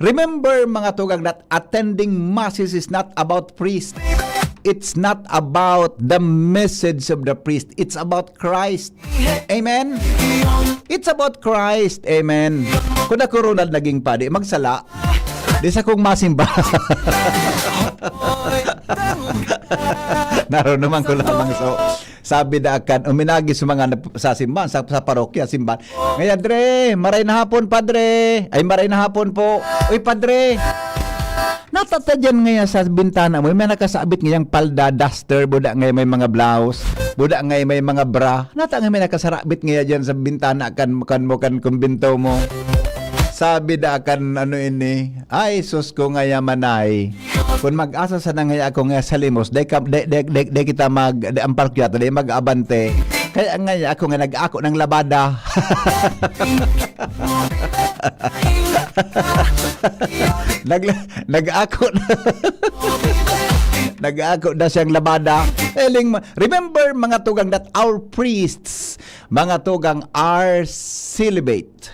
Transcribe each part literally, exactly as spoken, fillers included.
Remember, mga tugang, that attending masses is not about priest. It's not about the message of the priest. It's about Christ. Amen? It's about Christ. Amen. Kung ako, Ronald, naging padi, magsala. Di sa kong masimba. Naroon naman ko lamang. So, sabi da kan, uminagi sa mga nap-, sa simbahan, sa, sa parokya, simbahan. Ngayon, Dre, maray na hapon, Padre. Ay, maray na hapon po. Uy, Padre, natata dyan ngayon sa bintana mo, may nakasabit ngayang palda, duster, buda ngayon may mga blouse, buda ngayon may mga bra. Nata nga may nakasarabit ngayon dyan sa bintana kan, kan mo, kan kumbento mo. Sabi da kan ano ini, "Ay, sus ko nga yamanay. Kung mag-asa sana ngaya ako nga sa limos, day, ka, day, day, day, day kita mag, day, ang parokya ta, day mag-abante. Kaya ngaya ako nga nag-ako ng labada." Nag, nag-ako na. Nag-ako na siyang labada. Eling ma-, remember, mga tugang, that our priests, mga tugang, are celibate.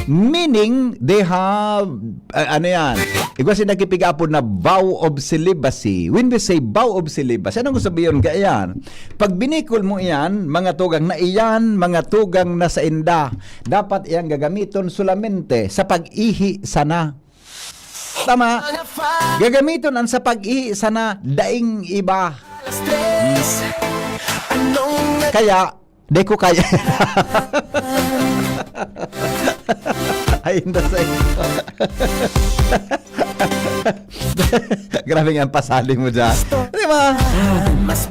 Meaning, they have, ah, ano yan? Igwa si nagkipigapon na vow of celibacy. When we say vow of celibacy, anong gusto sabihin ka yan? Pag binikol mo iyan, mga tugang na iyan, mga tugang na sainda, dapat iyang gagamiton solamente sa pag-ihi sana. Tama? Gagamiton ang sa pag-ihi sana, daing iba. Kaya, di ko kaya. Ay, hindi sa. Grabe nga ang pasali mo dyan. Di ba?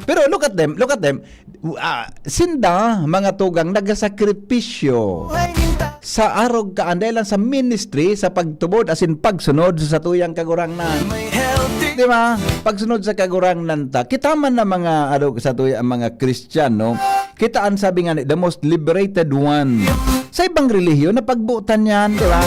Pero look at them, look at them. Ah, sinda, mga tugang, nagasakripisyo sa arog kaan, dahil lang sa ministry, sa pagtubod, asin pagsunod sa tuyang kagurangnan. Di ba? Pagsunod sa kagurangnan ta. Kita man na mga, ano, sa tuya, ang mga Kristiyan, no? Kita ang sabi nga ni, the most liberated one. Sa ibang relihiyon, napagbutan yan, di ba?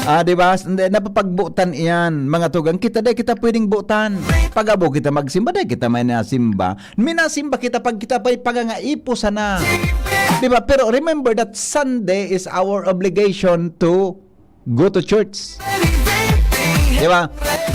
Ah, di ba? Hindi, napapagbutan iyan, mga tugang. Kita, di kita pwedeng butan. Pag abo kita magsimba, di kita may nasimba. Minasimba kita pag kita pa'y pagangaipo sana. Di ba? Pero remember that Sunday is our obligation to go to church. Di ba?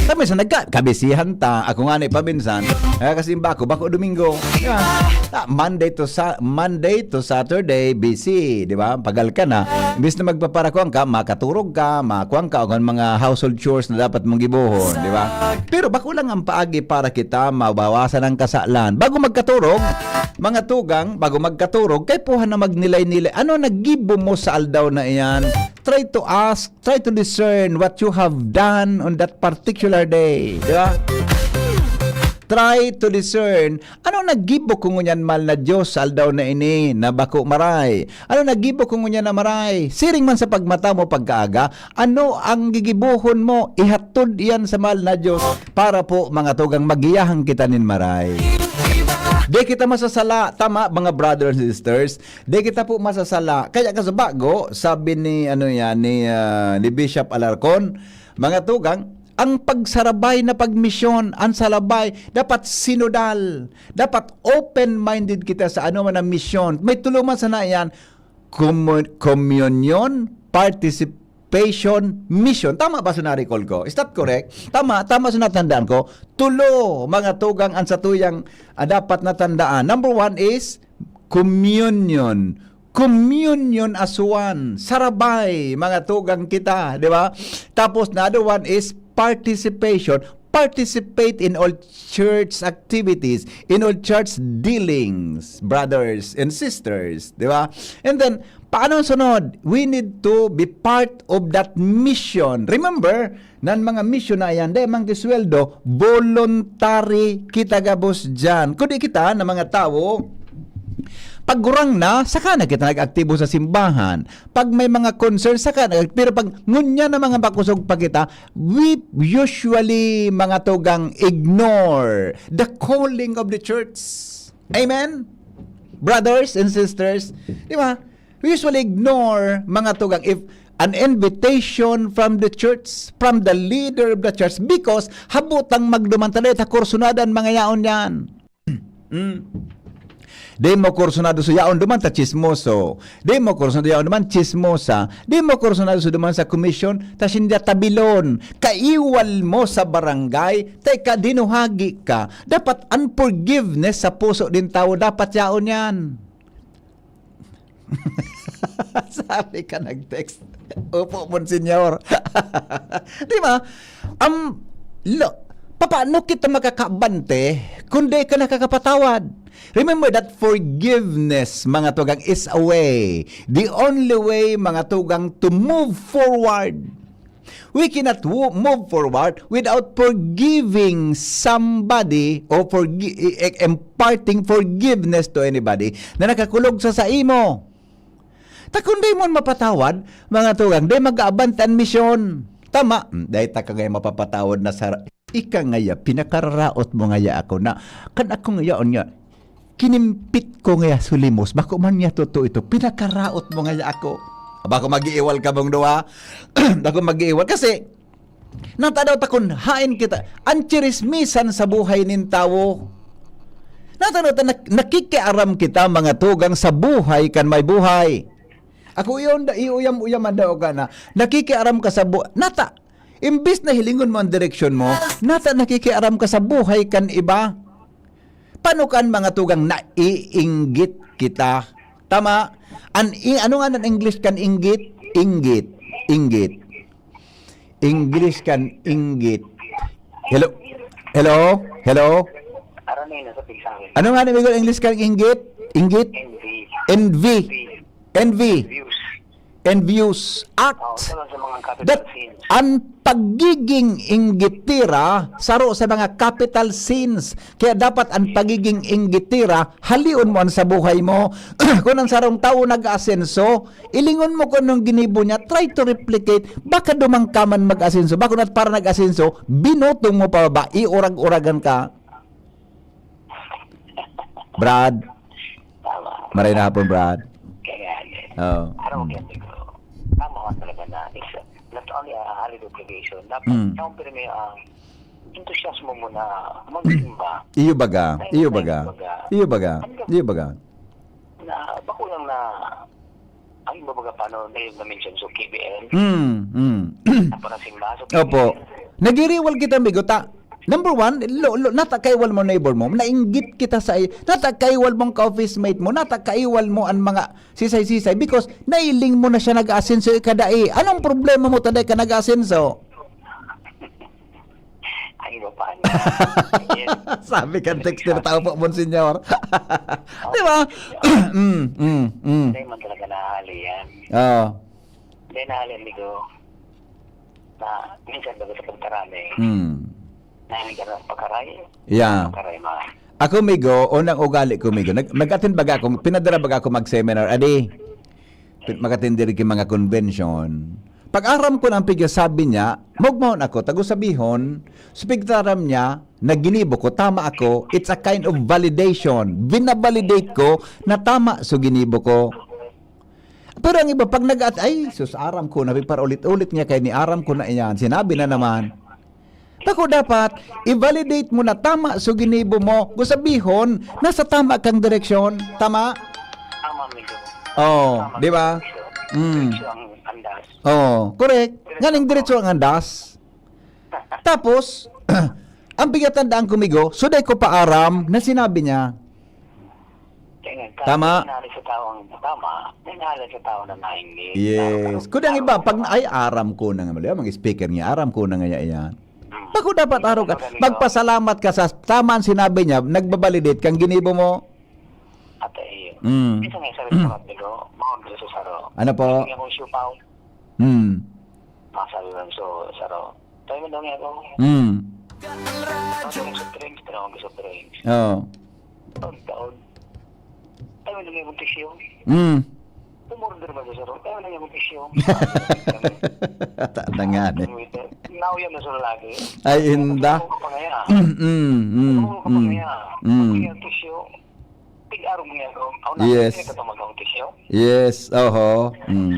Kami sa nagka-, kabisihan ta, ako nga ni paminsan, eh, kasi bako, bako Domingo. Di ba? Ah, Monday to sa-, Monday to Saturday, busy, di ba? Pagal ka na. Imbis na magpaparakuan ka, makaturog ka, makuan ka, o ang mga household chores na dapat mong gibohon, di ba? Pero bako lang ang paagi para kita mabawasan ang kasalan. Bago magkaturog, mga tugang, bago magkaturog, kaipuhan na magnilay-nilay. Ano nagibo mo sa aldaw na iyan? Try to ask, try to discern what you have done on that particular day. Di ba? Try to discern, ano nagibo ko ngunyan, mahal na Diyos, sa aldaw na ini, na bako maray? Ano nagibo ko ngunyan na maray? Siring man sa pagmata mo pagkaaga, ano ang gigibohon mo? Ihatod iyan sa mahal na Diyos para po, mga tugang, magiyahan kita nin maray. Di kita masasala, tama, mga brothers and sisters? Di kita po masasala. Kaya kasabago, sabi ni, ano yan, ni, ah, ni Bishop Alarcon, mga tugang, ang pagsarabay na pagmisyon, ang salabay, dapat sinodal. Dapat open-minded kita sa ano man ang misyon. May tulo man sana yan, commu-, communion, participation, mission. Tama ba sa na-recall ko? Is that correct? Tama, tama sa natandaan ko. Tulo, mga tugang, ang satuyang, ah, dapat natandaan. Number one is communion. Communion as one. Sarabay, mga tugang kita, di ba? Tapos, the other one is participation. Participate in all church activities, in all church dealings, brothers and sisters, di ba? And then, paano ang sunod? We need to be part of that mission. Remember, nan mga misyon na yan, di man kisweldo, voluntary kita gabos dyan. Kundi kita na mga tawo, pag gurang na, saka na kita nag-aktibo sa simbahan. Pag may mga concern, saka na, pero pag ngunyan na mga bakusog pa kita, we usually, mga tugang, ignore the calling of the church. Amen? Brothers and sisters, di ba? We usually ignore, mga tugang, if an invitation from the church, from the leader of the church, because habotang magduman tayo, ta kursunada an mga yaon yan. Mm. Di mo kursunado sa yaon duman ta chismoso. Di mo kursunado yaon duman chismosa. Di mo kursunado sa duman sa komisyon ta sinda tabilon. Kaiwal mo sa barangay, ta ika dinuhagi ka. Dapat an forgiveness sa puso din tawo, dapat yaon yan. Sabi ka nag-text. Opo, Monsignor. Di ba? Am, lo, papaano kita makakabante kung di ka nakakapatawad? Remember that forgiveness, mga tugang, is a way. The only way, mga tugang, to move forward. We cannot wo-, move forward without forgiving somebody or forgi-, i-, i-, imparting forgiveness to anybody na nakakulog sa saimo. Ta kun dai mo mapatawad, mga tugang, dai mag-aabante an misyon. Tama, hmm, dai ta ka ngaya mapapatawad na sa ika ngaya, pinakararaot mo ngaya ako na, kan ako ngayaon nga, kinimpit ko ngaya sulimos, bako man niya totoo ito, pinakaraot mo ngaya ako. Bako mag-iiwal kamong duwa, bako mag-iiwal. Kasi, nata daw ta kun haen kita, ang chirismisan sa buhay nin tawo. Nata daw ta nak-, nakikiaram kita, mga tugang, sa buhay kan may buhay. Ako iyon, da-, iuyam-uyaman daw ka na, nakikiaram ka sa bu-, nata, imbis na hilingon mo ang direksyon mo, nata nakikiaram ka sa buhay kan iba. Paano kan mga tugang naiinggit kita? Tama? An, i-, ano nga ng English kan inggit? Inggit. Inggit. English kan inggit. Hello? Hello? Hello? Aram mo yun, nasa pigsa akin. Ano nga ni Miguel, English kan inggit? Inggit? Envy. Envy. Envy. Views. Envious. Oo, Act. Isa lang sa mga capital That sins. Ang pagiging inggitira, saro sa mga capital sins. Kaya dapat ang pagiging inggitira, halion mo an sa buhay mo. Kung ang sarong tawo nag-aasenso, ilingon mo kung anong ginibo niya, try to replicate. Baka duman ka man mag-asenso. Bako na para nag-asenso, binutong mo pababa, iurag-uragan ka. Brad. Tama. Maray na hapon, Brad. Kaya, eh, Oo. Parang Mm. maganda ko. Tama nga talaga na it's not only a holiday obligation. Dapat Mm. siyempre may, ah, enthusiasmo mo na magsimba. Iyo baga, Ay, iyo ay, baga. baga. Iyo baga, Ano ka iyo baga. Na bako lang na, ang iba baga paano na yung na-mention, so, K B L, Mm, mm. napakasimba, so, Opo. K B L. Nagiriwal kita, amigo, ta-, number one, lo-, lo-, nata kaiwal mo neighbor mo, nainggit kita sa i-, nata kaiwal mong ka-office mate mo, nata kaiwal mo ang mga sisay-sisay because nailing mo na siya nag-aasenso, ika dai. Anong problema mo ta dai ka nag-aasenso? Ang iba pa niya. Yes. Sabi kan texter, "Tao po, Monsignor." Di ba? Mm, mm, mm. Hindi man talaga nahali yan. Oo. Hindi nahali, amigo. Na minsan baga sa pagtarani, Mm. na hindi ka na pakaray. Yeah. Pakaray, ma. Ako, migo, unang ugali ko, migo. Nag-, nag-attend baga ako, pinadara baga ako mag-seminar, adi. Pin-, mag-attend diri ki mga convention. Pag aram ko na ang pigsasabi niya, mogmahon ako, tago sabihon, sa pigtaram niya, na ginibo ko, tama ako, it's a kind of validation. Binabalidate ko na tama so ginibo ko. Pero ang iba, pag nag-at-, "Ay, sus, aram ko na, pipar-ulit-ulit niya kay ni aram ko na iyan." Sinabi na naman. Bako dapat, i-validate mo na tama so ginibo mo. Gusabihon, nasa tama kang direksyon. Tama? Tama, amigo. Oo, Tama, di ba? amigo. Mm. Diretso ang andas. Oo, correct. Diretso Nganing ang diretso ang andas. Tapos, ang pingatandaan ko, migo, suday ko paaram na sinabi niya. Kaya nga, Tama. Nanalo sa tao ang tama, nanalo sa tao na nainggit. Yes. Tama. Kung ang iba, pag, "Ay, aram ko na nga, mali, ang speaker niya, aram ko na nga yan." Hmm. Bako dapat araw ka, Ano, ganito? magpasalamat ka sa tama ang sinabi niya, nagbabalidate kang ginibo mo. At, eh, Mm. Minsan nga, sabi sa kapatid ko, "Maon ka sa saro." Ano po? Sabi niya, "Kung siupaw." Mm. Masabi lang, so, saro. Tayo mo daw nga ako. Mm. Tayo mo sa drinks, tayo mo sa drinks. Oo. Taon, taon. Tayo mo daw nga akong tisyo. Mm. Umorder ba sa saro? Tayo mo daw nga akong tisyo. Ta-, na nga ni. Now yan na sa lalaki. Ay, inda. Ano ka pa ngayon? Mm, mm, Ano ka pa mm, ngayon? mm. Ang tisyo. Tig-arog niya ako. Ako na, Yes. Ito mag-autisyo. Yes, oho. Mm.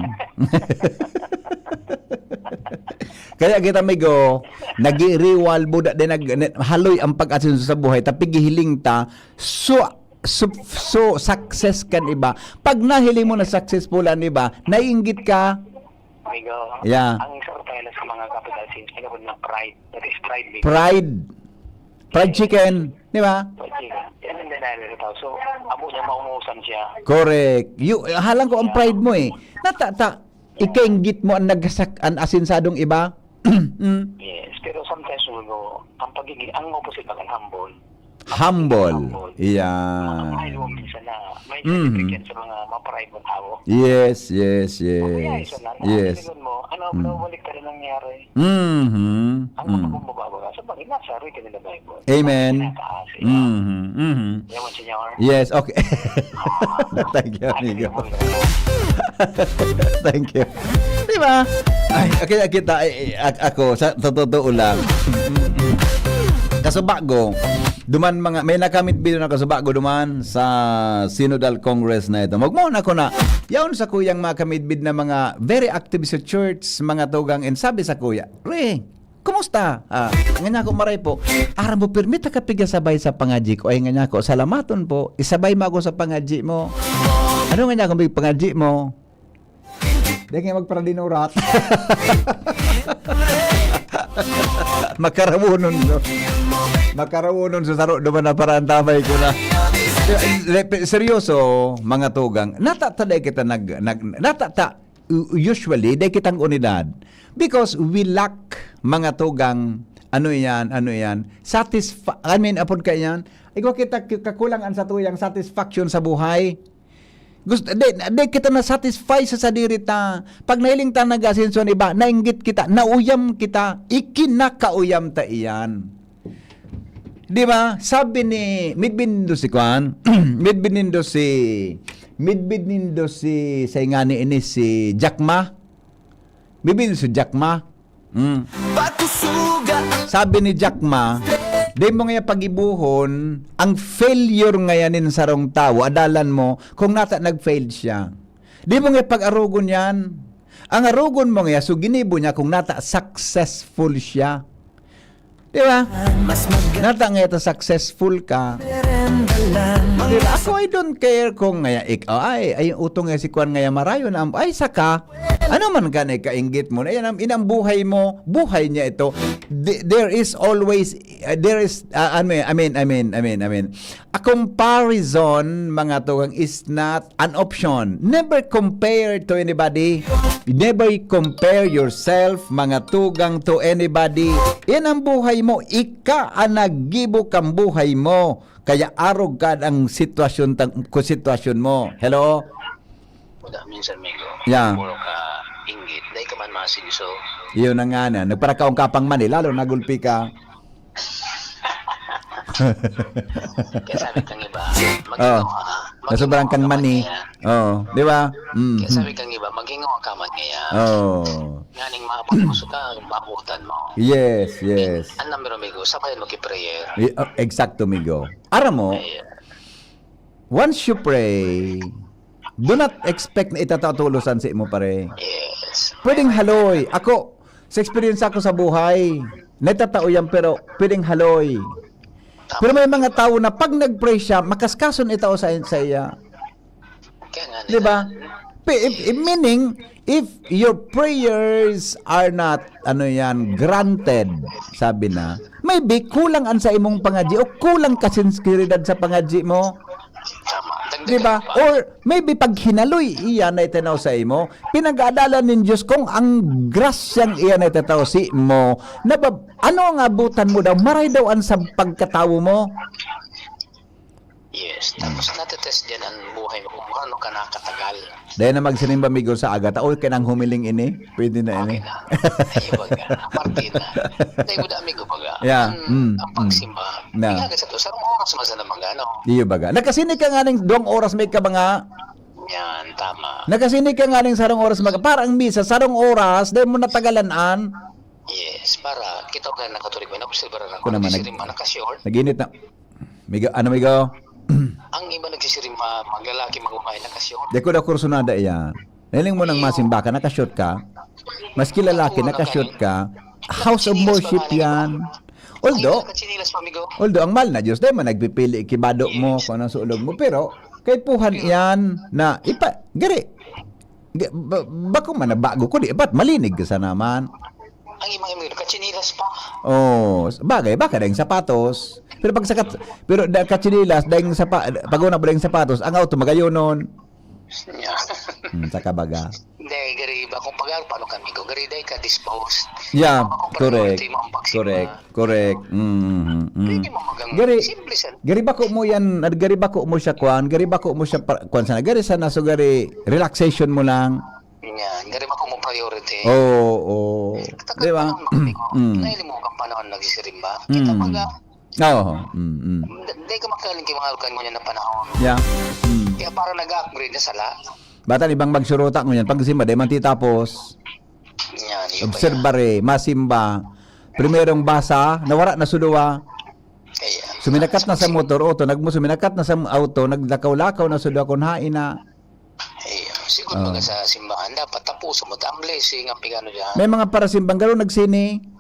Kaya kita, migo, nag-iiriwal, buda din, nag-, haloy ang pag-asenso sa buhay, ta pigihiling ta, so, su-, su-, success kan iba. Pag nahiling mo na successful an iba, naiinggit ka. Amigo, Yeah. ang isang tela sa mga capital sins, ano ko na pride. That is pride, amigo. Pride. Fried chicken, di ba? Pwede na. Yan ang denial sa tao. So, amo na maungusan siya. Correct. You, halang ko ang pride mo eh. Nata, ta, ikainggit mo ang nagkasak, ang asinsadong iba? Mm. Yes, pero sometimes, amigo, ang pagiging, ang opposite ng humble. Humble. Yeah. Ay, mo minsan na may Mhm. significance sa mga mapride mong tao. Yes, yes, Kaya yes. isa na, Yes. Tingnan mo, ano, Mm. nabalik ka rin nangyari. Mhm. Ang Mm. makakumbaba ba? Sa bagay, nasa rito nila Bible. Amen. Kinataas, eh. Mhm. Mhm. Yan, Monsignor. Yes, okay. Thank you, amigo. Thank you. Di ba? Ay, okay, kita, ay, ay, ak- ako, sa, sa totoo lang. Kasubago, duman mga, may nakamit video na kasubago duman sa Synodal Congress na ito. Magmuna ko na, yaon sa kuyang mga kamidbid na mga very active sa church, mga tugang, and sabi sa kuya, "Re, kumusta?" Ah, ngani ako, "Maray po." "Aram mo, pirmi ta kapiga sabay sa pangadyi ko." Ay, ngani ako, "Salamaton po. Isabay mo ako sa pangadyi mo." "Ano ngani ako may pangadyi mo?" Di nga magparadinurat. Makarawonon, no? Makarawonon sa saro duman na para antabay ko na. Seryoso, mga tugang. Natataday kita nag, nag natata u- usually day kitang unidad because we lack, mga tugang, ano yan, ano yan, satisfa I mean, apod ka yan, igwa kita ki- kakulangan sa tuyang satisfaction sa buhay. Gusto, di, di kita na-satisfy sa sadiri ta. Pag nahiling ta nag-asenso an iba, nainggit kita, nauyam kita, ikinakauyam ta iyan. Di ba? Sabi ni, midbin nindo si Kwan, midbin nindo si, midbin nindo si, sa ingani ini, si Jack Ma. Midbin nindo si Jack Ma. Mm. Sabi ni Jack Ma, di mo nga pagibuhon ang failure ngayan nin sarong tawo, adalan mo kung nata nag-fail siya. Di mo nga pag-arogon yan. Ang arogon mo nga, so ginibo niya kung nata successful siya. Di ba? Nata nga ito successful ka. Di ba? Ako, I don't care kung ngaya ik-, ay, ay, utong nga si Kwan ngaya marayo na, ay, saka, ano man ka na ikainggit mo, na yan ang, inang buhay mo, buhay niya ito. Th- There is always, uh, there is, uh, I mean, I mean, I mean, I mean, I mean, a comparison, mga tugang, is not an option. Never compare to anybody. Never compare yourself, mga tugang, to anybody. Yan ang buhay mo. Ika ang naggibo kang buhay mo. Kaya arog ka ang sitwasyon tang-, kung sitwasyon mo. Hello? Wala, minsan, amigo. Yeah. Puro ka inggit. Dahil ka man masinso. Yun na nga na. Nagparakaon ka pang mani, lalo nagulpi ka. Kaya sabi kang iba, Oh, maghingawa ka. nasobrang kang mani. Oo, di ba? Mm. Kaya sabi kang iba, maghingawa ka man ngayon. Oo. Nganing maabot mo sa kang maabutan mo. Yes, yes. Ang number, amigo, sabayan mo ki-prayer. Y- oh, eksakto, migo. Aram mo, Ayan. once you pray, do not expect na itatao tulosan sa imo, pare. Yes. Pwedeng haloy. Ako, sa experience ako sa buhay, natatao yan, pero pwedeng haloy. Pero may mga tao na pag nag-pray siya, makaskason itao sa, sa iya. Kaya nga Di ba? nila, Pe- if- if- meaning, if your prayers are not, ano yan, granted, sabi na, maybe kulang an sa imong pangadyi o kulang ka sinseridad sa pangadyi mo. Tama. Dagdagan Di ba? pa. Or maybe pag hinaloy iyan na itanaw sa imo, pinag-aadalan nin Diyos kung ang grasyang iyan na itatao sa imo, na ba, ano ang abutan mo daw? Maray daw ang sa pagkatawo mo. Yes. Tapos natetest dyan ang buhay mo kung ano ka nakatagal. Dahil na magsirimba, migo, sa aga, taoy ka nang humiling ini. Pwede na ini. Okay na. Ay, baga. Aparte na. Dahil ko dami ko baga. Yeah. Ang, Mm, ang mm. pagsimba. Na. Kaya sa to, sarong oras man sa naman ano. Iyo baga. Nakasini ka nga ning duwang oras may ka mga. Yan, tama. Nakasini ka nga ning sarong oras mag-, para ang misa, sarong oras, dahil mo natagalan an. Yes, para kita ko na nakatuloy ko, na-observe na Ako naman, kasi nag- rin mga nakasyon. Naginit na. Migo, ano, migo? Ang iba nagsisiring mga, mga lalaki, mga babae nakasyon. Di ko daw kursunada iyan. Nahiling mo nang masimba ka, nakashot ka. Maski lalaki, nakashot ka. House of worship yan. Although, ay, nakatsinilas pa, amigo. Although, ang mahal na Diyos, dahil man nagpipili, kibado mo, yes, kung anong sulog mo. Pero, kaipuhan, pero iyan na ipa-, gari, ga-, ba-, bako man nabago ko, di, ba't malinig ka sa naman? Ang imang amigo, katsinilas pa. Oh, bagay, baka dahil sapatos. Pero pag sakat, pero da, katsinilas, dahil sapa-, pag una mo dahil sapatos, ang auto magayonon. Yeah. Hmm, sa kabaga. Hindi, gari iba. Kung pag paano kami ko, gari dahil ka dispose. Yeah, correct. Correct, correct. Mm, mm, mm. Pwede mo magang-, gari, simple siya. Gari bako mo yan, gari bako mo siya kwan, gari bako mo siya pa-, kwan sana, gari sana, so gari relaxation mo lang. Yan, gari bako mo priority. Oo, oo. Di ba? Panahon, mga amigo, mm, nahiling mo kang panahon nagsisirimba. Kita, mm, mga Oo. Mm, mm. Di, di ka makaling kay mga alkan mo niya na panahon. Yeah. Mm. Kaya parang nag-upgrade na sala. Bata, ibang magsuruta ngunyan. Pag simba, di man titapos. Yan, yun pa yan. Obserbare, masimba. Primerong basa, nawara na suduwa. Kaya, suminakat na sa motor, auto, nagmo-, suminakat na sa auto, naglakaw-lakaw na suduwa kung hain na. Eh, siguro, ah, mga sa simbahan, dapat tapuson mo, ta ang blessing, ang pigano dyan. May mga parasimbang garo nagsini.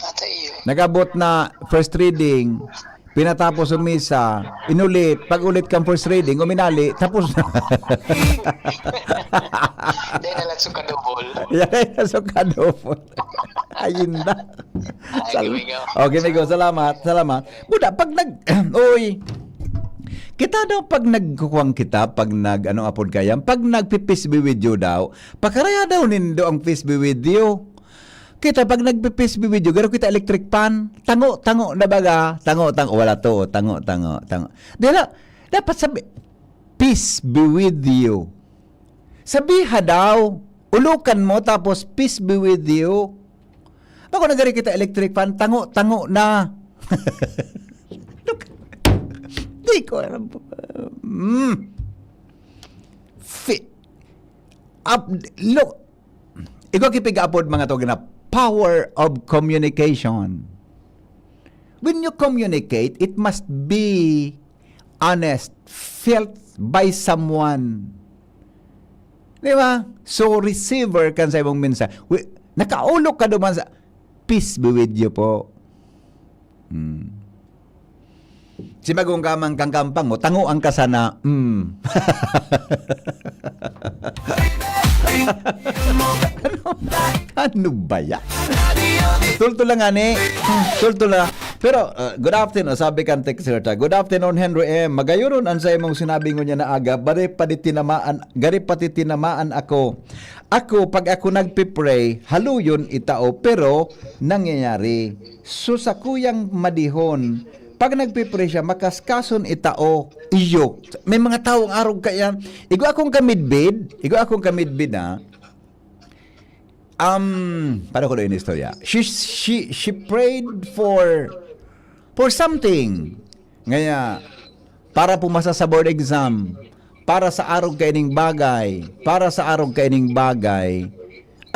Atay, eh. Nag-abot na first reading, pinatapos ang misa, inulit, pag-ulit kang first reading, uminali, tapos na. Dahil na lang suka double. Yan, suka double. Ayun na. Ay, sal-, gawin nga. Okay, amigo, salamat, salamat. Buda, pag nag-, uy, kita daw pag nagkukuwang kita, pag nag-, ano apod kaya, pag nagpipisbi with you daw, pakaraya daw nindo ang pisbi with you. Kita pag nagpipisbi with you, garo kita electric fan, tango, tango na baga, tango, tango, wala to, tango, tango, tango. Dila, dapat sabi, "Peace be with you." Sabiha daw, ulokan mo, tapos, "Peace be with you." Bako na gari kita electric fan, tango, tango na. Look, di ko alam po. Mm. Fi-, up, look, igwa kipig-apod mga to na power of communication. When you communicate, it must be honest, felt by someone. Di ba? So, receiver kan sa imong mensahe. Wi-, nakaulok ka duman sa, "Peace be with you po." Hmm. Si magong kamang kang kampang mo, tango ang kasana. Hmm. Ano? Ano ba yan? Tulto lang, ani. Tulto lang. Pero, uh, good afternoon, sabi kan texter ta. "Good afternoon, Henry M. Magayoron an sa imong sinabi ngunyan na aga, bare pati tinamaan, gari pati tinamaan ako. Ako, pag ako nagpe-pray, haluyon itao, pero nangyayari. So, sa kuyang madihon, pag nagpe-pray siya, makaskason itao, iyo." May mga taong arog kaya. Igo akong kamidbid, igo akong kamidbid, ha? Um, paano ko na yung istorya? She, she, she prayed for, for something. Ngaya, para pumasa sa board exam, para sa arog kaining bagay, para sa arog kaining bagay.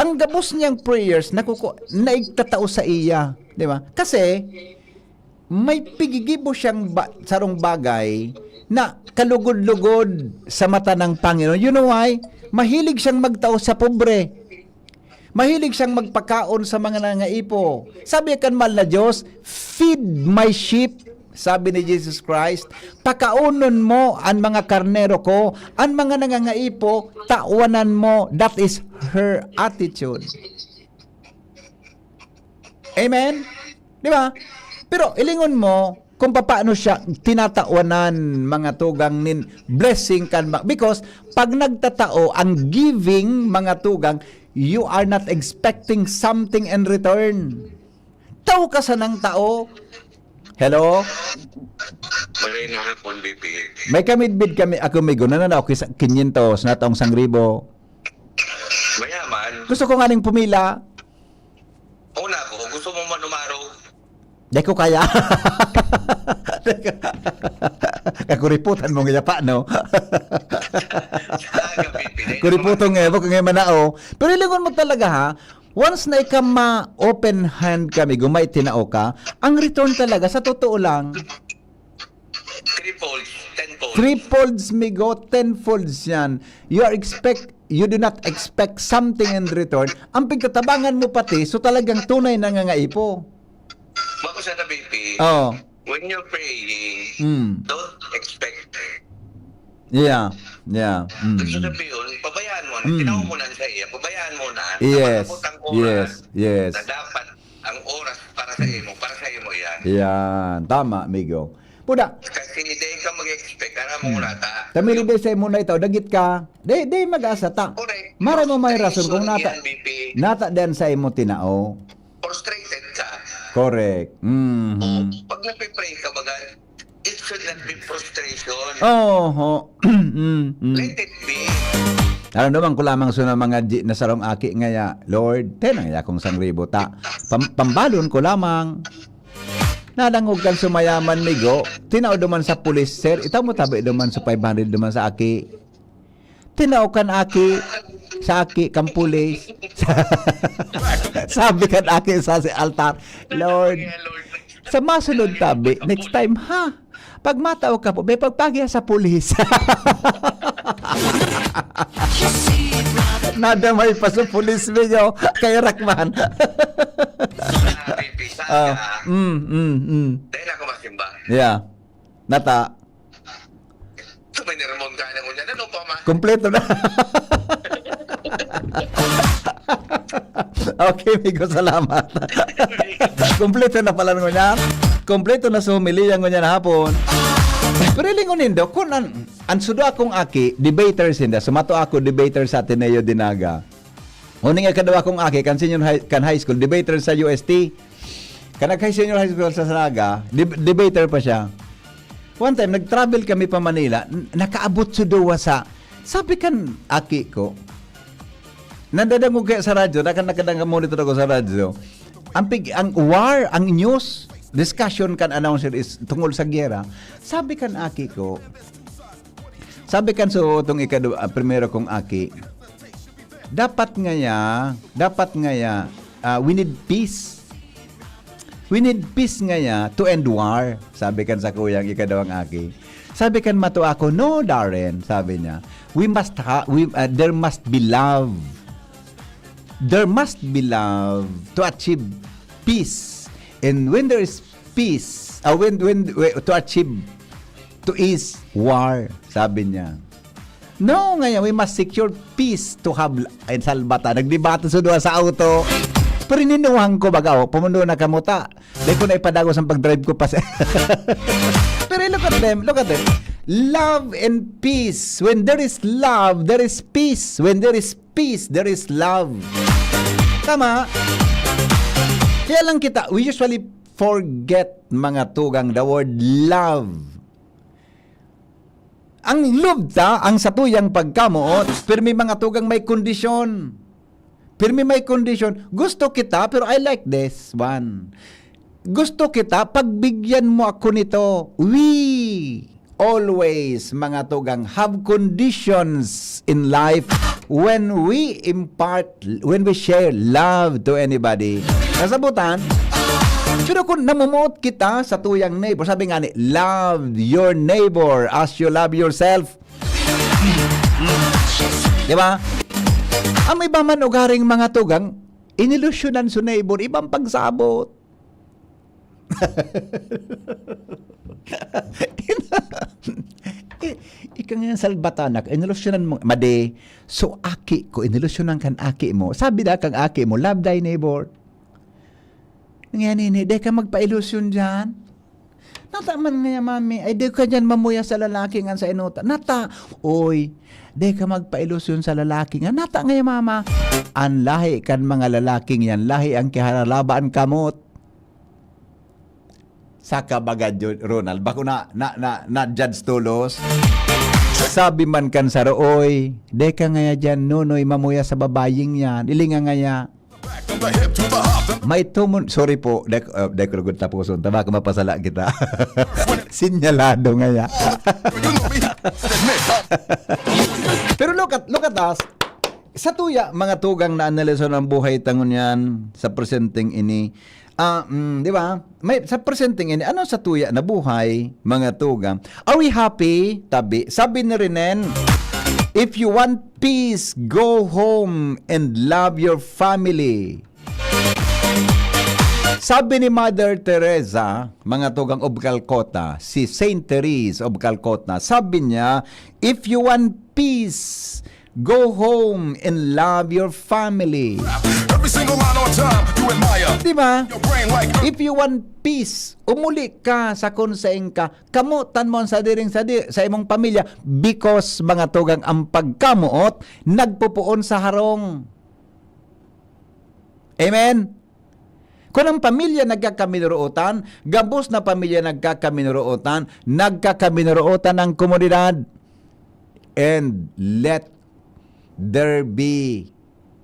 Ang gabos niyang prayers, nakuku-, naigtatao sa iya. Di ba? Kasi, may pigigibo siyang ba-, sarong bagay na kalugod-lugod sa mata ng Panginoon. You know why? Mahilig siyang magtao sa pobre. Mahilig siyang magpakaon sa mga nangaipo. Sabi kan mahal na Diyos, "Feed my sheep," sabi ni Jesus Christ, "Pakaonon mo an mga karnero ko, an mga nangangaipo, tawanan mo." That is her attitude. Amen? Di ba? Pero ilingon mo kung papaano siya tinatawanan, mga tugang, nin blessing kan ma-, because pag nagtatao ang giving, mga tugang, you are not expecting something in return. Tao ka sanang tao. Hello? Maray na hapon, B P. May kamidbid kami, ako may guna na ako sa kinyentos, na taong sangribo. Mayaman. Gusto ko nga ning pumila. Una ko, gusto mo man umaro? Di ko kaya. Kakuriputan mo nga pa, no? Sa gabi, pinay Kuriputan nga, bako nga manao. Pero ilingon mo talaga, ha? Once na ika ma-open hand kami, gumay tinao ka, ang return talaga, sa totoo lang, Threefolds, tenfolds. Threefolds, migo, tenfolds yan. You are expect, you do not expect something in return. Ang pagtatabangan mo pati, so talagang tunay na nangangaipo. Bako Sa B P, Oh. When you're praying, Mm. Don't expect. Yeah. Yeah. Mm. Gusto sabihin, pabayaan mo na. Mm. Tinaw mo na sa iya. Pabayaan mo na. Yes. Kapag abot ang oras Yes. Yes. Na dapat ang oras para sa imo, para sa imo yan. Yan. Tama, amigo. Puda. Kasi di ka mag-expect. Alam mo Hmm. na ta. Tamili di sa imo na ito. Dagit ka. Di, di mag-asa ta. Correct. Mara mo may rason Frustration kung nata, yan, B P. nata diyan sa imo tinao. Frustrated ka. Correct. Mm. O, pag nagpe-pray ka, baga, it should not be frustration. Oho. Mm, mm. Let it be. Alam naman ko lamang sa mga di na sarong aki ngaya, Lord, tenang ya akong sangribo ta. Pam- pambalon ko lamang. Nadangog kan sumayaman, migo. Tinao duman sa pulis, sir. Itaw mo tabi duman sa five hundred duman sa aki. Tinao kan aki, sa aki, kan pulis. Sabi kan aki sa si altar, Lord, sa masunod tabi, next time ha, pag matao ka po, may pagpagiya sa pulis. Nadamay pa sa pulis, migo. Kay Rakman. Sabi, pisang Ah, ka. Mm, mm, mm. Dahil ako masimba. Yeah. Nata. Tuminermon ka na ngunyan. Ano pa, ma? Kompleto na. Okay, migo, salamat. Kompleto na pala ngunyan. Kompleto na sa humiliya ngunyan hapon. Pero lingon nindo, kung an, an sudo akong aki, debater sinda. Sumato ako, debater sa Ateneo de Naga. Uning ikaduwa kong aki, kan senior high, kan high school, debater sa U S T. Kan nag-high senior high school sa Naga, deb- debater pa siya. One time, nag-travel kami pa Manila, n- nakaabot sa duwa sa, sabi kan aki ko, nadadangog kaya sa radyo, naka, nakadangog monitor ako sa radyo, ang, pig, ang war, ang news, discussion kan announcer is tungkol sa giyera. Sabi kan aki ko, sabi kan so, itong ikadu, ah, primero kong aki, dapat ngaya, dapat ngaya, ah, we need peace. We need peace ngaya to end war, sabi kan sa kuyang ikadawang aki. Sabi kan mato ako, "No, Darren," sabi niya, "we must ha, we, ah, there must be love. There must be love to achieve peace. And when there is peace, ah, when, when, we- to achieve, to ease war," sabi niya. "No, ngaya, we must secure peace to have," ay, salbata. Nagdebate sa duwa sa auto. Pero ninuhang ko baga, oh, pumundo na kamuta. Di ko na ipadagos ang pag-drive ko pa sa... Pero look at them, look at them. Love and peace. When there is love, there is peace. When there is peace, there is love. Tama? Kaya lang kita, we usually forget, mga tugang, the word love. Ang love ta, ang satuyang pagkamoot, pero may mga tugang may kondisyon. Pero may, may kondisyon. Gusto kita, pero I like this one. Gusto kita, pagbigyan mo ako nito. We always, mga tugang, have conditions in life when we impart, when we share love to anybody. Kasabutan, pero kung namumuot kita sa tuyang neighbor, sabi nga ni, "Love your neighbor as you love yourself." Di ba? Ang iba man ugaring mga tugang, inilusyonan sa neighbor, ibang pagsabot. I- Ika nga salbatanak, inilusyonan mo, madi, so aki ko, inilusyonan kan aki mo. Sabi na kang aki mo, "Love thy neighbor." Ngayon ini, "Di ka magpailusyon dyan." "Nata man ngaya, mami, ay di ka dyan mamuya sa lalaki nga sa inuta." "Nata, oy, di ka magpailusyon sa lalaki nga." "Nata ngaya, mama." Ang lahi kan mga lalaking yan, lahi ang kiharalaba an kamot. Saka baga, Jo-, Ronald, bako na, na, na, na judge tolos. Sabi man kan saro, "Oy, di ka ngaya dyan, Nonoy, mamuya sa babaying yan. Ilinga ngaya." May tumon, sorry po, dek, uh, dek rugod tapuson, tama ka mapasala kita. Sinyalado ngaya. Pero look at, look at us. Sa tuya, mga tugang na analiso ng buhay tangon yan sa presenteng ini. Ah, mm, di ba? May, sa presenteng ini, ano sa tuya na buhay, mga tugang? Are we happy? Tabi, sabi ni Renen, "If you want peace, go home and love your family." Sabi ni Mother Teresa, mga tugang of Calcutta, si Saint Therese of Calcutta, sabi niya, "If you want peace, go home and love your family." Every single line on time, you admire. Di ba? Your brain like If you want peace, umuli ka sa kung sain ka, kamutan mo ang sadiring sadi sa imong pamilya, because, mga tugang, ang pagkamuot nagpupuon sa harong. Amen? Kung ang pamilya nagkakaminurootan, gabos na pamilya nagkakaminurootan, nagkakaminurootan ang komunidad. And let there be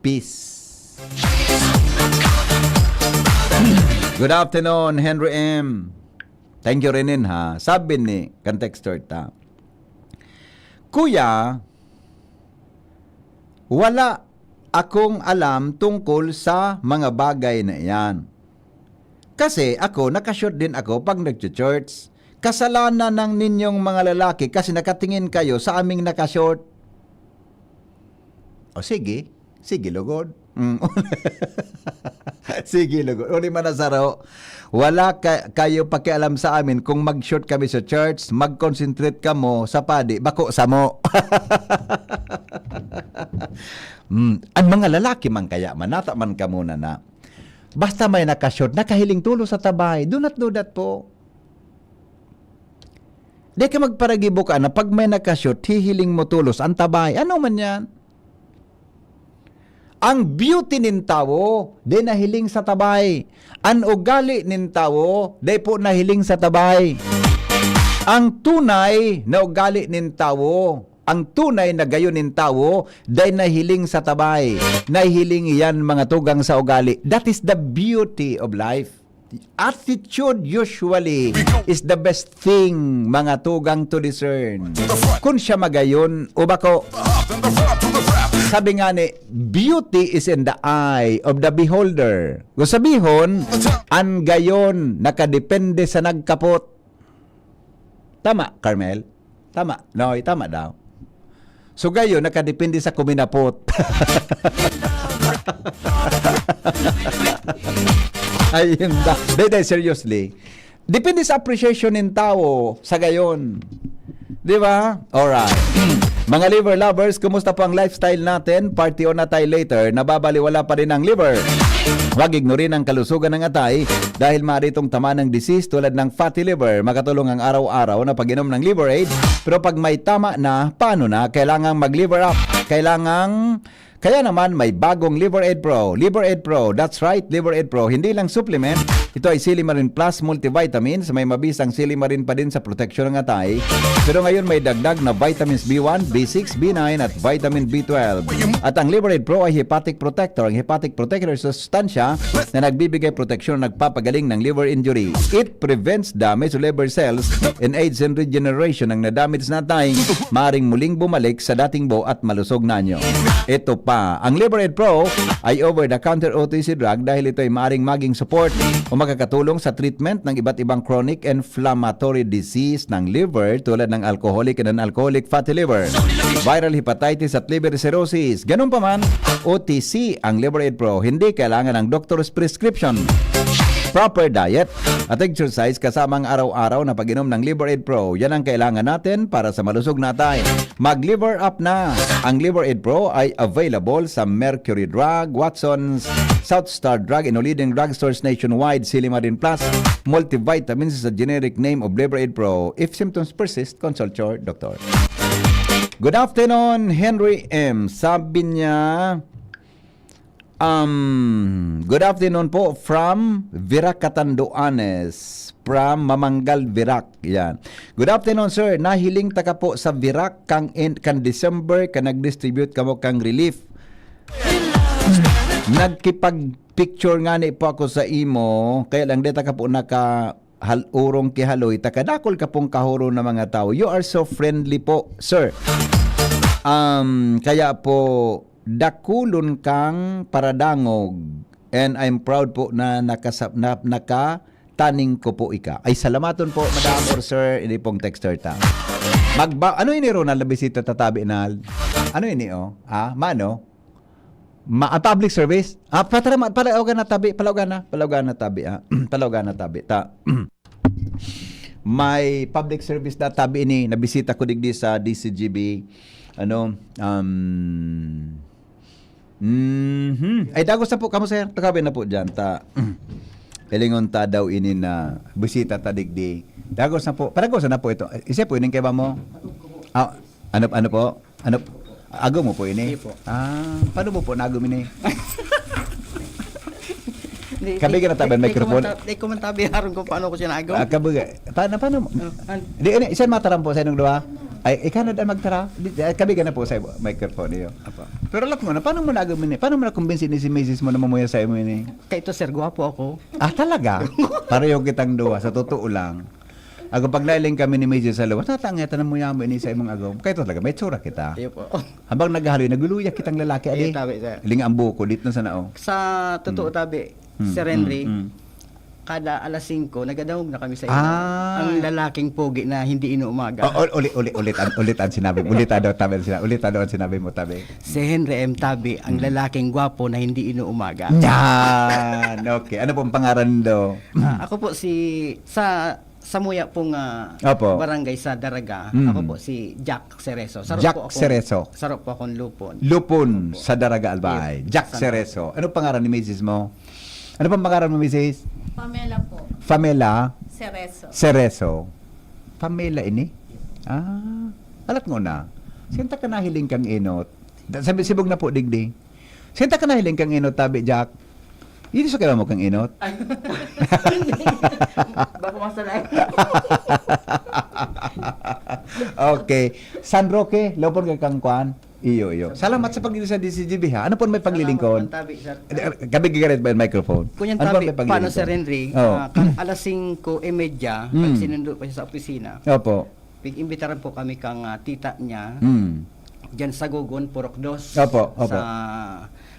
peace. Good afternoon, Henry M. Thank you, Renin, ha. Sabi ni, kan texter ta, "Kuya, wala akong alam tungkol sa mga bagay na iyan. Kasi ako, nakashort din ako pag nagcho-church. Kasalanan ng ninyong mga lalaki kasi nakatingin kayo sa aming nakashort." O sige, sige lugod. Mm. Sige lugod. Uli man na saro, wala ka, kayo pakialam sa amin kung mag-short kami sa church, mag-concentrate kamo sa padi, bako samo. Mm. Ang mga lalaki man kaya, manata man kamo na na. Basta may nakashort, nakahiling tulos sa tabay. Do not do that po. Di ka magparagibo ka na pag may nakashort, hihiling mo tulos ang tabay. Ano man yan? Ang beauty nin tawo, di nahiling sa tabay. An ugali nin tawo, di po nahiling sa tabay. Ang tunay na ugali nin tawo, ang tunay na gayon nin tawo, di nahiling sa tabay. Nahiling yan, mga tugang, sa ugali. That is the beauty of life. Attitude usually is the best thing, mga tugang, to discern. Kun siya magayon o bako. Sabi nga ni, "Beauty is in the eye of the beholder." Kung sabihon, an gayon nakadepende sa nagkapot. Tama, Carmel? Tama, Noy, tama daw. So, gayon, nakadepende sa kuminapot. Ayun da. Day, day, seriously. Depende sa appreciation ng tao sa gayon. Di ba? Alright. Mga liver lovers, kumusta po ang lifestyle natin? Party on na tayo later. Nababaliwala pa rin ang liver. Huwag ignorin ang kalusugan ng atay dahil maaari itong tama ng disease tulad ng fatty liver. Makatulong ang araw-araw na pag-inom ng Liver Aid. Pero pag may tama na, paano na? Kailangang mag-liver up. Kailangang, kaya naman may bagong Liver Aid Pro. Liver Aid Pro, that's right, Liver Aid Pro. Hindi lang supplement, ito ay Silimarin Plus Multivitamins. May mabisang silimarin pa din sa proteksyon ng atay. Pero ngayon may dagdag na vitamins B one, B six, B nine at vitamin B twelve. At ang Liver Aid Pro ay hepatic protector. Ang hepatic protector ay sustansya na nagbibigay proteksyon na nagpapagaling ng liver injury. It prevents damage to liver cells and aids in regeneration. Ang na-damage na atay, maring muling bumalik sa dating buo at malusog na anyo. Ito pa, ang Liver Aid Pro ay over-the-counter O T C drug dahil ito ay maring maging support o makakatulong sa treatment ng iba't ibang chronic inflammatory disease ng liver tulad ng alcoholic and non-alcoholic fatty liver, viral hepatitis at liver cirrhosis. Ganun pa man, O T C ang Liver Aid Pro. Hindi kailangan ng doctor's prescription. Proper diet at exercise kasama ang araw-araw na pag-inom ng Liver Aid Pro. Yan ang kailangan natin para sa malusog na atay. Mag-liver up na! Ang Liver Aid Pro ay available sa Mercury Drug, Watson's, South Star Drug, and leading drugstores nationwide. Silimarin Plus multivitamins is a generic name of Liver Aid Pro. If symptoms persist, consult your doctor. Good afternoon, Henry M. Sabi niya, um, "Good afternoon po from Virac, Catanduanes." From Mamanggal, Virac. Yan. "Good afternoon, sir. Nahiling taka po sa Virac kang in, kan December ka nag-distribute kamo kang relief. Nagkipag-picture ngani po ako sa imo, kaya lang di taka po naka hal-, orong ki haloy, ta kadakol ka pong kahuro na mga tao. You are so friendly po, sir. Um, kaya po, dakulon kang paradangog. And I'm proud po na nakasa-, na, nakataning ko po ika." Ay, salamaton po, madam or sir, ini pong texter ta. Magba-, ano ini, Ronald, na bisita tatabi na? Ano ini, oh? Ah, mano? Ma-, ah, public service? Ah, patara ma-, palaugan na tabi, palaugan na, palaugan na tabi, ah. Palaugan na tabi. Ta-, may public service na tabi ini, nabisita ko digdi sa D C G B. Ano, um, mhm. Ay, dagos na po kamo, sir. Takabi na po dyan. Ta, hilingon ta daw ini na bisita ta digdi. Dagos na po. Paragos na po ito. Isa po, ining kaiba mo? Ah, ano, ano po? Ano, agom mo po ini? Hindi po. Ah, paano mo po nagom ini? Di, Kabi di, ka na tabi ang di, di ko microphone? man ta-, di ko man tabi harong kung paano ko siya nagom. Ah, kabi ka. Paano, paano mo? Oh, an- Di, ini, isa mataram po sa inyong dua? Ay, ikaw na daan magtara. Di, di, kabi ka na po sa microphone iyo. Apo. Pero alam mo na, paano mo nagom ini? Paano mo nakumbinsi ni si misis mo na mamuya sa imo ini? Kay ito, sir, gwapo ako. Ah, talaga? Pareho kitang duwa, sa totoo lang. Ako, pag nailing kami ni misis sa luwas, "Natangay, tanam mo yan mo ini sa imong agom." Kaya ito talaga, may tsura kita. Iyo po. Habang naghahaloy, nagluluya kitang lalaki, Iyo, adi. tabi, sir. Linga ang buko, dit na sa nao. Sa totoo, Mm. tabi, Mm, Sir Henry, mm, mm. kada alas singko, nagadangog na kami sa iyo. Ah. Ang lalaking pogi na hindi inuumaga. O, ul-, uli, uli, ulit ang, ulit ang sinabi mo. Ulit ano, tabi ang sinabi, ulit ano ang sinabi mo, tabi. Si Henry M. Tabi, ang Mm. lalaking gwapo na hindi inuumaga. Yan! Okay. Ano pong pangaran do? Ah, ako po si, sa, sa Muya pong, ah, Opo. barangay sa Daraga. Mm. Ako po si Jack Cerezo. Sarap Jack po akong, Cerezo. sarap po akong lupon. Lupon Opo. sa Daraga, Albay. Yes. Jack Sa Cerezo. Ano pangaran ni misis mo? Ano pang pangaran mo, misis? Pamela po. Pamela? Cerezo. Cerezo. Pamela ini? Ah, alat mo na. Sinta ka nahiling kang inot. Da-, sabi, sibog na po, digdi. Sinta ka nahiling kang inot, tabi, Jack. Hindi sa kaya mo kang inot. Ay. Bako masanay. Okay. San Roque, lopon ka kang kwan? Iyo, iyo. Salamat sa pag sa D C G B, ha. Ano po may paglilingkod? Salamat, Tabi, sir. Eh, eh, gabi gigarit ba yung microphone? Kunyan, Ano po Tabi, may paano, paglilingkod? Sir Henry? Oh. Ah, kan alas singko y media, Mm. pag sinundo pa siya sa opisina, Opo. pig-imbitaran po kami kang, ah, tita niya. Mm. Diyan sa Gogon, Purok Dos, Opo, opo. sa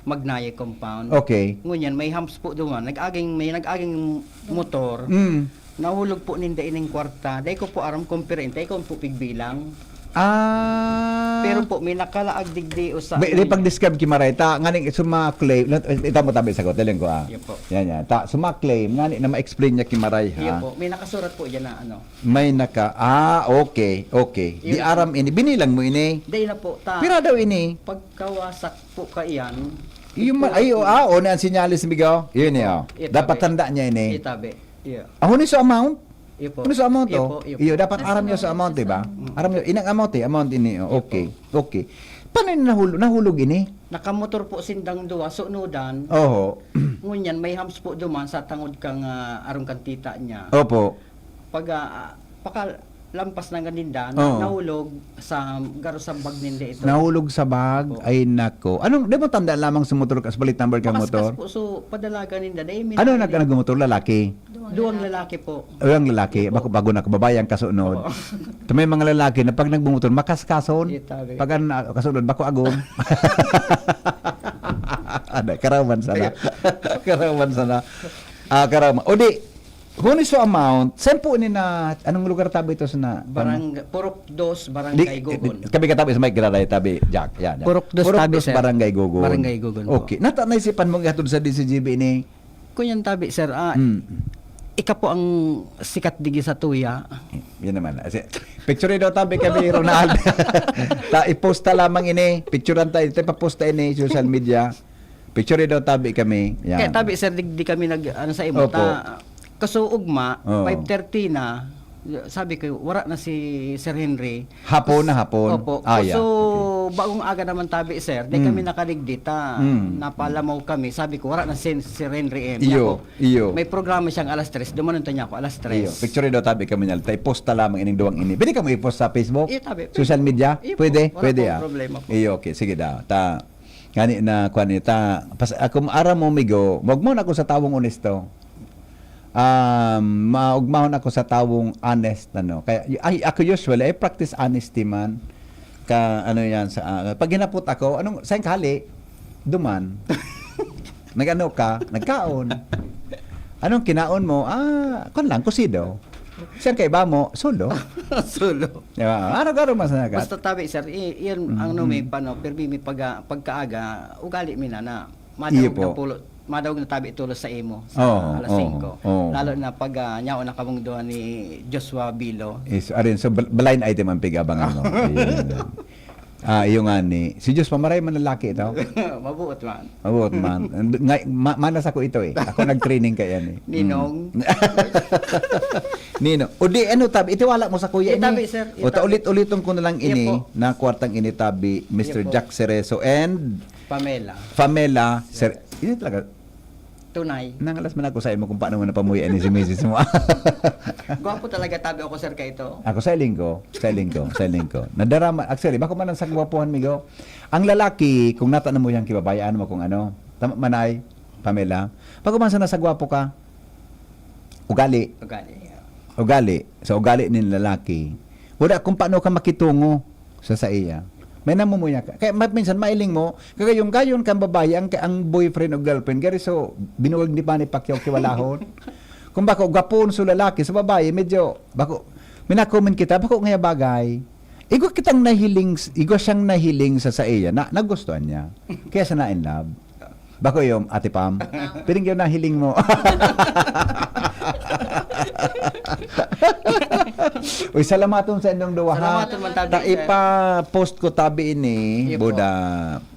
Magnaye Compound. Okay. Ngunyan, may humps po duman. Nag-aging, may nag-aging motor. Mm. Nahulog po ninda ining kwarta. Dai ko po aram kung pira inta, ikaw po pigbilang. Ah. Pero po, may nakalaag digdi o sa May, may pag-describe ki Maray, ta, ngani, suma-claim, ita mo tabi sagot, daling ko, ah. Yan po. Yan, yan. Ta, suma-claim, ngani na ma-explain niya ki Maray, ha? Yan po. May nakasurat po dyan na ano. May naka, ah, okay, okay. Di Yun po. aram ini, binilang mo ini. Dai na po, ta. Pira daw ini? Pagkawasak po ka iyan. Yung ma-, ay, oh, ah, oh, na ang sinyalis, migo. Yun, eh, oh. Ito, Dapat eh. tanda niya ini. Itabi. Yeah. Ah, huni sa amount? Iyo po. Ano sa amount, Iyo oh? po, iyo po. Iyo, dapat Nasa aram niyo sa amount, amount, di ba? Mm. Aram niyo, inang amount, eh, amount ini, oh. Iyo Okay, po. okay. Paano yun nahulog, nahulog ini? Nakamotor po sindang duwa, sunudan. Oho. Ngunyan, may humps po duman sa tangod kang, ah, arong kang tita niya. Opo. Pag, ah, pakalampas ng ganinda, na-, Oo. nahulog sa, garo sa bag ninda ito. Nahulog sa bag? Opo. Ay, nako. Anong, di mo tanda lamang sa motor ka, sa plate number ka Makaskas motor? po, so, padalaga ninda. Dahil may Ano nag-, nagmotor? Lalaki? Duwang lalaki po. Duwang lalaki, Opo. bako, bago na kababayan, kasunod. Oo. Ito may mga lalaki na pag nagmumotor, makaskason. Itabi. Pag an-, kasunod, bako agom. Ada, karaman sana. Karaman sana. Ah, karaman. O di, huni so amount, saan po ni na, anong lugar tabi ito sa na, Barang-, Purok Dos, Barangay Di, Gogon. di, kami katabi sa may Graray, tabi, Jack. Yan, yan. Purok Dos Purok tabi, Dos, sir. Barangay Gogon. Barangay Gogon po. Okay. Nata naisipan mo ihatod sa D C G B ini? Kunyan tabi, sir. Ah, Hmm. ika po ang sikat digi sa tuya. Yan naman. Kasi, picture daw tabi kami, Ronald. Ta, iposta lamang ini. Picturean tayo. Ito, ipaposta ini, social media. Picture daw tabi kami. Yan. Kaya tabi, sir, di, di kami nag, ano sa imo, Opo. ta, kaso ugma, Oo. five thirty na, sabi ko, wala na si Sir Henry. Hapon na hapon? Opo. Ah, yeah. So, Okay. bagong aga naman tabi, sir. Di Mm. kami nakaligdi, ta. Mm. Napalamaw kami. Sabi ko, wala na si Sir Henry M. Iyo, Ako, iyo. may programa siyang alas tres. Dumanon to niya ako, alas tres. Iyo. Picture daw tabi kami niya. Ta, iposta lamang ining duwang ini. Pwede ka mo ipost sa Facebook? Iyo, tabi. Social media? Iyo po. Pwede? Wala Pwede, pong ah. problema po. Iyo, okay. Sige daw. Ta, ngani na, kuwan ni, ta, pas-, ako, aram mo, migo, magmahon ako sa tawong onesto. Um, maugmahon ako sa tawong honest, ano. Kaya, y-, ay, ako usually, I practice honesty man. Ka, ano yan, sa, ah, pag hinapot ako, "Anong, saan ka hali?" "Duman." "Nag-ano ka?" "Nagkaon." "Anong kinaon mo?" "Ah, kwan lang, kusido." Siyang kaiba mo, solo. Solo. Di ba? Ano garo mas nagat? Basta tabi, sir, i- yan ang Mhm. ano, may pano, pero may pag, pagkaaga, ugali mi na na. Iyo Madawag po. na pulo, madawag na tabi tulos sa imo sa Oo, alas oo, singko. oo. Lalo na pag ah, nyaon na kamong duha ni Joshua Bilo. Is, arin, so, bl- blind item ang pig-abangan mo. Ayun. Ah, iyo nga ni. Si Diyos, pamaray man lalaki ito. Mabuot man. Mabuot man. And, nga, ma, manas ako ito eh. Ako nag-training kaya ni. Ninong. Mm. Ninong. O di, ano, tabi, itiwala mo sa kuya ini. Itabi, sir. O ta, Itabi. Ulit-ulit ko na lang Iya ini, po. na kwartang ini tabi, Mister Iya po. Jack Cerezo and Pamela. Pamela. Sir, ini talaga, Tunay. nangalas man ako sa imo kung paano mo napamuya ni si misis mo. Gwapo talaga tabi ako, sir, ka ito. Ako sa iling ko, sa iling ko, sa iling ko. Nadarama, actually, bako man ang sagwapuhan, migo. Ang lalaki, kung nata na mo yang kibabayaan mo kung ano, tama manay, Pamela, bako man sana sagwapo ka, ugali. Ugali. Ugali. Sa ugali nin lalaki. Wala kung paano ka makitungo sa saiya. May namumuya ka. Kaya ma- minsan mailing mo, kagayong-gayon kang babae, ang, ang boyfriend o girlfriend, gari so, binuwag ni Manny Pacquiao kiwalahon. Kung bako, gwapon so lalaki, sa babae, medyo, bako, minakomen kita, bako ngaya bagay. Igwa kitang nahiling, igwa siyang nahiling sa saiya, na nagustuhan niya. Kaya siya na in love. Bako yung, Ate Pam, piling yung nahiling mo. Uy, salamaton sa inyong duwa, ha? Salamaton man tabi, Ta, sir. Ipa-post ko tabi ini, Iyo po. Buda.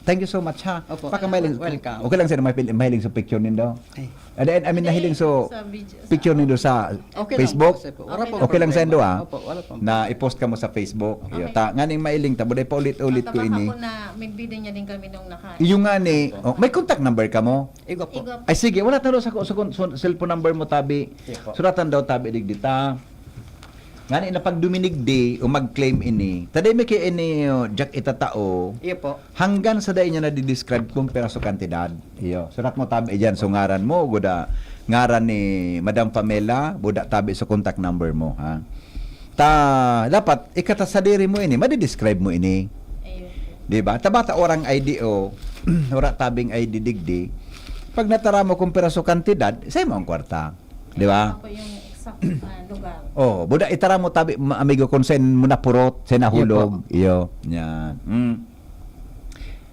Thank you so much, ha? Opo. Baka mahiling, Welcome. Okay lang sa'yo, mahiling, mahiling sa picture nindo. Ay. And then, I mean, nahiling so Sa video, sa picture nindo sa Okay lang Facebook? po, sir. Wala pong Okay lang sa indo, problema. ah? Opo, wala pong Na i-post ka mo sa Facebook. Iyo, Okay. Ta, nganing mailing ta, buday pa ulit-ulit ko Baka ini. po na magbida niya din kami nung naka- Iyo nga ni, oh, may contact number ka mo? Igo po. Igo. Ay sige, wala ta daw sa, sa, sa cellphone number mo tabi. Iyo po. Suratan daw tabi digdita. Ngani na pag duminigdi o mag-claim ini, taday mi kay ini, oh, Jack itatao, Iyo po. hanggan sa dai niya na-describe kung piraso kantidad. Iyo, surat mo tabi diyan, so ngaran mo, guda, ngaran ni Madam Pamela, buda tabi sa contact number mo, ha. Ta, dapat ikata sadiri mo ini, madi-describe mo ini. Ayun po. Di ba? Tabata orang I D o, wala tabing I D digdi. Pag natara mo kung piraso kantidad, sa mo ang kwarta. Di ba? Ako yung exact ah, lugar. Oh, buda itara mo tabi, ma- amigo, kung saan mo napurot, saan nahulog. Iyo, yan. Mm.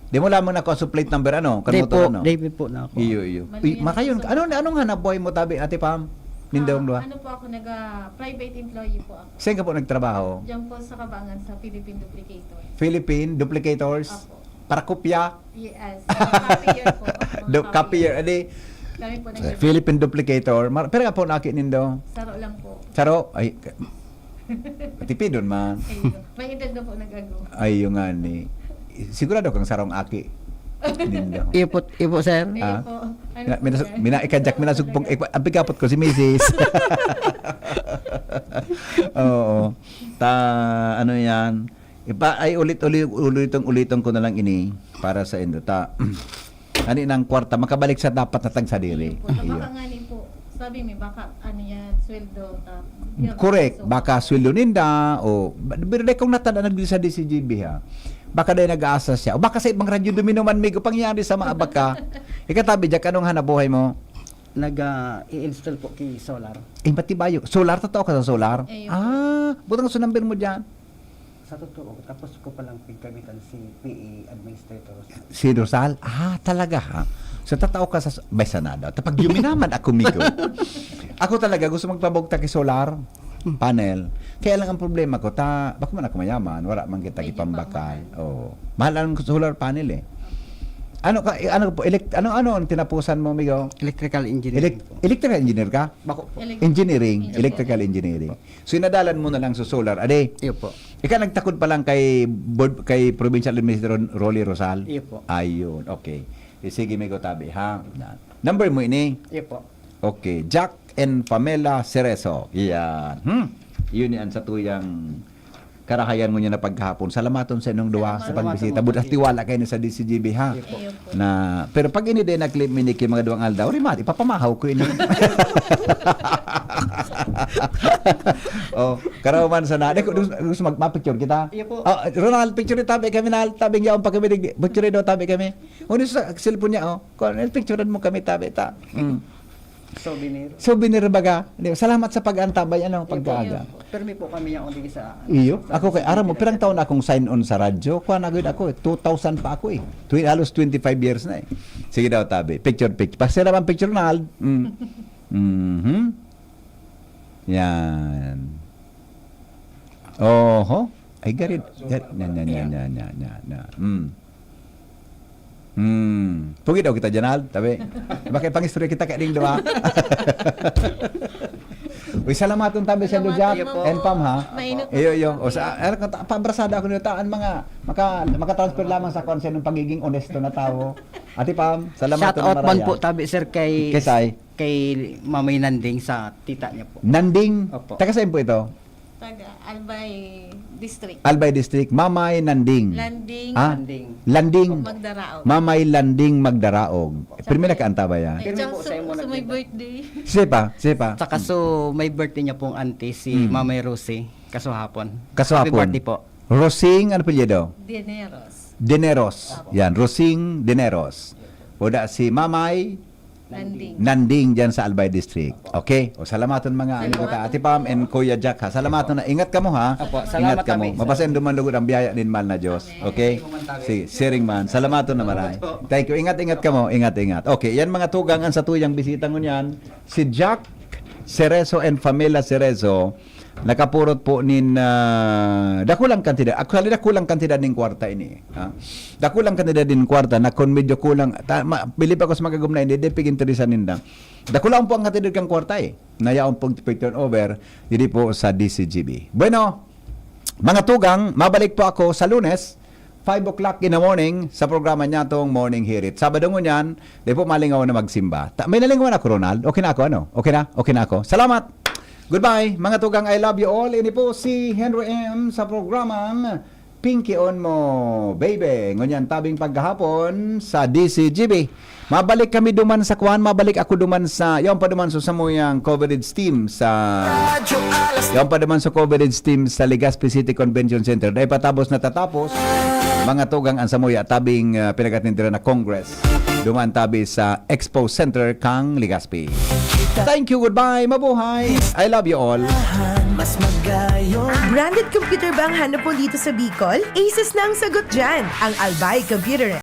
Di mo lamang ako sa plate number, ano? Di Kanuto, po, ano? di po na ako. Iyo, iyo. Mali Uy, yan. makayon ka. Ano, anong hanap buhay mo tabi, Ate Pam? Nindong Ah, duha? Ano po ako, nag-private employee po ako. Saan ka po nagtrabaho? Diyan po sa Kabangan sa Philippine Duplicator. Philippine Duplicators? Apo. Para kopya? Yes. Copier po. Mga Do, copier, adi. Kami po nag- Philippine Duplicator. Mar, pero nga po naki nindo. Saro lang po. Saro? Ay, ka- tipidon man. Ayun. May edad na po nag-ago. Ay, yung nga ni. Sigurado kang sarong aki. Nindo. Iyo po, iyo po, sir. Ayun Ah? po. Ano Mina, po mina, yan? mina, ikadyak, minasugpong, Talaga. ikwa-, ang pikapot ko si misis. Oo. Ta, ano yan? Ipa, ay, ulit-ulit, ulitin, ulitin ko na lang ini para sa indo. Ta, ani ng kwarta, makabalik sa dapat na tagsadiri. Po, sa Iyo. baka nga ni po, sabi mi, baka ano yan, sweldo. Ta, yan, Correct. so, Baka sweldo ninda, o, pero dai kung natanda nagdi sa D C G B, ha. Baka dai nag-aasa siya. O baka sa ibang radyo domino man, migo, pangyari sa mga baka. Ikatabi, Jack, anong hanap buhay mo? Nag-i-install po kay solar. Eh, Matibayo. Solar, totoo ka sa solar? Ayun. Ah, butang sa number mo dyan. Sa totoo, tapos ko palang pigkamitan si P A administrator. Si Rosal? Ah, talaga ha? So, tatao ka sa... May sana daw. Tapag yumi naman ako, migo. Ako talaga, gusto magpabugtak kay solar panel. Kaya lang ang problema ko, ta, bako man ako mayaman, wala man kita Medyo ipambakal. pagmahal. Oo. Mahal ang solar panel eh. Ano ka, eh, ano po, elect, ano, ano ang tinapusan mo, migo? Electrical engineering Elec- po. Electrical engineer ka? Bako po. Elec- Engineering, Engineering. Electrical Engineering. So, inadalan mo na lang sa solar. Ade, Iyo po. ikaw nagtakod pa lang kay board, kay Provincial Administrator Rolly Rosal? Iyo po. Ayun, okay. Eh, sige, may gotabi, ha? Yan. Number mo ini? Iyo po. Okay, Jack and Pamela Cerezo. Yan. Hmm. Yun yan sa tuyang karahayan mo niya na paghapon. Salamaton sa inyong duwa sa Salamat. pagbisita. Salamat. Budas tiwala kayo na sa D C G B, ha? Iyo po. Ayun po. Na, pero pag ini din na clip, miniki mga duwang aldaw, rimat, ipapamahaw ko ini. Oh, karaw man sa na. Gusto, gusto mag, mapicture kita? Iyo po. Ah, Ronald, picture tabi kami na, tabi yaon pa kami, dig- picture daw tabi kami. Uno sa cellphone niya, oh. Kung ano, picturean mo kami, tabi ta. Mm. Souvenir. Souvenir baga. Di ba? Salamat sa pag-antabay, ano, Yun po, pagkaaga. yun po. Pero may po kami yung hindi sa... Iyo, ako kay aram mo, pirang taon na akong sign on sa radyo. Kuha na gud ako eh. two thousand pa ako eh. Tw- halos twenty-five years na eh. Sige daw, tabi. Picture, picture. Pasira ang picture na. Mm. Mhm. Yan. Oho. Ay, garid. Garid. Yan, yan, yan, yan, yan, yan, yan. Mm. Hmm. Pugi daw kita, Janal. Tabi. Bakit pangistorya kita kay ding duwa? Uy, salamaton tabi sa Salamat Jack po. and Pam, ha? Mainit na Iyo, po iyo. kami. O sa, ano, kata- pabrasada ako nito. Ang mga, maka, makatransfer lamang sa kwan sa inong pagiging onesto na tao. Ate Pam, salamat Shout out man maraya. Po tabi, sir, kay Kay Sai. kay Mamay Nanding sa tita niya po. Nanding. Opo. Taga saan po ito? Taga Albay District. Albay District, Mamay Nanding. Landing. Ah? Nanding. Landing. Magdaraog. Mamay Landing Magdaraog. Primera ka antabay, ah? Pirmi Tsaka po su- sa imo sa nag- may birthday. Siya pa, siya pa. Saka so, may birthday niya pong auntie, si Mm. Mamay Rosie, kasuhapon. Kasuhapon. Happy birthday po. Rosing, ano apelyido? Dineros. Dineros. Yan, Rosing Dineros. O da si Mamay Landing. Nanding dyan sa Albay District. Okay? O salamaton mga ano Salamat. ka, Ate Pam and Kuya Jack ha. Salamaton na. Ingat kamo ha. Opo, Ingat salamat kamo. kami, sir. Mabasen duman lugod ang biyaya nin mahal na Diyos. Okay? Si siring man. Salamaton na maray. Thank you. Ingat, ingat kamo. Ingat, ingat. Okay, yan mga tugang ang satuyang bisita ngunyan. Si Jack Cerezo and Pamela Cerezo nakapurot po nin ah, dakulang kantidad. Actually, dakulang kantidad nin kwarta ini. Ha? Dakulang kantidad nin kwarta na kung medyo kulang, ta, ma, bilib ako sa magagom na hindi, di pag-interesan ninda. Dakulang po ang kantidad kang kwarta eh. Nayaon pong turnover, hindi po sa D C G B. Bueno, mga tugang, mabalik po ako sa Lunes, five o'clock in the morning, sa programa niya tong Morning Hirit. Sabado ngunyan, di po malingaw na magsimba. Ta, may nalingawan ako, Ronald. Okay na ako, ano? Okay na? Okay na ako. Salamat! Goodbye, mga tugang. I love you all. Ini po si Henry M sa programang Pinky on Mo, Baby. Ngunyan tabing paggahapon sa D C G B. Mabalik kami duman sa kwan, mabalik ako duman sa, yaon pa duman sa samuyang coverage team sa, yaon pa duman sa coverage team sa Legazpi City Convention Center. Dahil patapos na tatapos, mga tugang ang samuya, tabing ah, pinagatindiran na Congress. Duman tabi sa Expo Center kang Legazpi. Thank you, goodbye, mabuhay. I love you all. Branded computer ba ang hanap mo dito sa Bicol? Asus na ang sagot dyan. Ang Albay Computer